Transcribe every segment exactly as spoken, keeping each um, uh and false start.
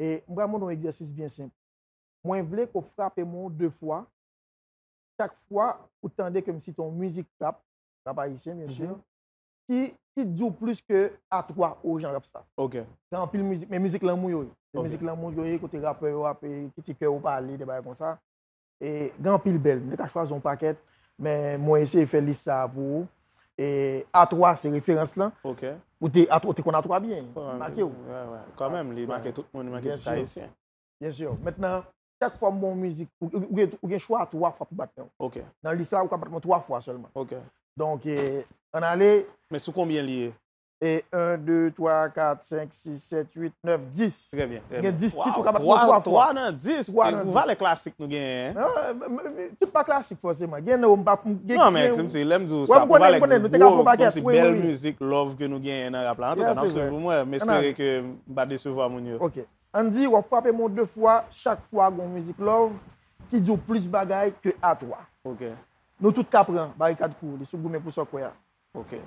E m pral montre yon egzèsis byen senp. Mwen vle ke w frape men w de fwa. Chak fwa ou tande ke m site yon mizik rap, rap ayisyen, byen si, ki, ki di w plis ke a twa orijinal rap sa. Ok. Gen anpil mizik, men mizik lanmou yo ye. Se mizik lanmou yo ye, kote rapè yo ap kite kè ou pale, de bagay konsa. E gen anpil bèl. M te ka chwazi yon pakèt, men mwen eseye fè lis sa a pou ou. E a twa se referans lan. Ok. Ou te, a twa, ou te konn a twa byen. Make w. Wè, wè. Kanmenm, li make tout moun, li make tout ayisyen. Byen si. Mentnan, chak fwa m ba w mizik, ou, ou, ou gen, ou gen chwa a twa fwa pou bat men w. Ok. Nan lis la, ou ka bat mwen twa fwa sèlman. Ok. Donk, eh, ann ale. Men sou konbyen li ye? E en, de, twa, kat, senk, sis, sèt, uit, nèf, dis. Trè byen, trè Gen byen. dis tit ou Wow, ka bat twa, mwen twa fwa. Twa nan dis. Twa E nan pou dis. Valè klasik nou genyen, hein? Ah, m- m- m- tout pa klasik fòseman. Gen nan yo m pa m- gen Non, men gen- kòmsi lè m di w Wè, sa m pou konnen, Valè m konnen, nou te ka fè gwo, yon pakèt. Kòmsi Wi, bèl wi, wi. Mizik love ke nou genyen nan rap la. Antouka, Yeah, n ap se vre. swiv pou mwen, m espere ke m pa desevwa moun yo. Ok. Andy, w ap frape men w de fwa, chak fwa gon mizik love ki di w plis bagay ke a twa. Ok. Nou tout ka pran Barikad Crew, li sou goumen pou sa w kwè a. Ok.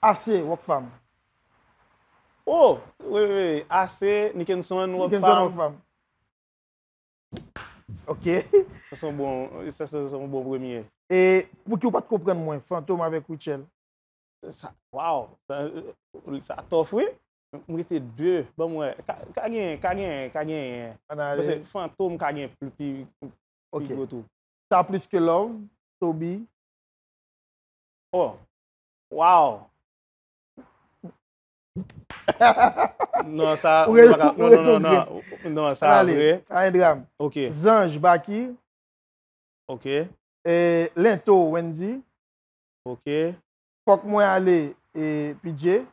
Ase, Rockfam. Oh, wi, wi, wi. Ase, Nickenson, Nickenson, Rockfam. Rockfam. Ok. Sa se yon bon, sa se yon bon premye. E pou ki w pa t konprann mwen, Fantom avèk Rutshelle. Sa, wow, sa, sa tough, wi. M rete de, ban m wè. Ka, ka gen, ka gen, ka gen. Ann ale. Paske Fantom ka gen pli, pi, pi Ok. gwo tou. Sa plis ke love, Toby. Oh, wow. Non, sa, Ou re- pa ka- ou non, non, non, rekontre. non, non, sa Ann ale. Vre. Anyen dram. Ok, Zanj, Baky. ok, E, Lento, Wendy. ok, Fòk mwen ale, e, P J.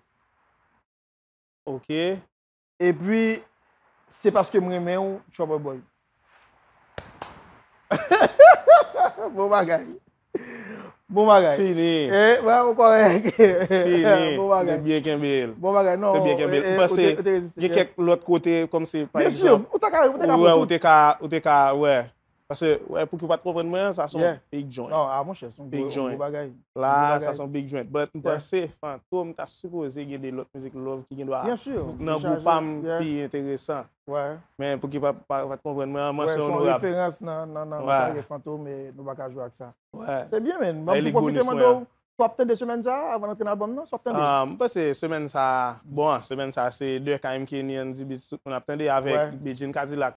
ok. Epi, se paske m renmen w, Trouble Boy. Bon bagay. Bon bagay. Fini. E, wè, ou kòrèk. Fini. Bon Ou te bagay. byen kenbe l. Bon bagay, non. Ou te byen kenbe l. E, M e, panse, ou te, ou te reziste, gen yeah. Kèk lòt kote, kòmsi, pa Byen si, egzanp, ou ta ka, ou ta ka ou pran wè, ou tout. te ka, ou te ka, wè. Paske, wè, pou ki w pa t konprann mwen, sa se yon Yeah. big joint. Non, a monchè, se yon Big gwo, joint. Gwo bagay. La, Gwo sa bagay. se yon big joint. But m Yeah. panse Fantom ta sipoze gen de lòt mizik love ki gen dwa Byen si. nan gwoup pa m pi enteresan. Wè. Men pou ki pa, pa, pa t konprann mwen, Wè, mansyon se yon onorab. Referans nan, nan, nan, nan Wè. karyè Fantom e nou pa ka jwe ak sa. Wè. Se byen, men. Ay, Ban li m pwofite bonus mande mwen. W, w ap tande semèn sa a, avan n antre nan albòm nan, w ap tande. Ah, m panse semèn sa a, bon, semèn sa a se Durkheim, Kenny, Andy Beats, tout moun ap tande avèk Wè. Bedjine Cadillac.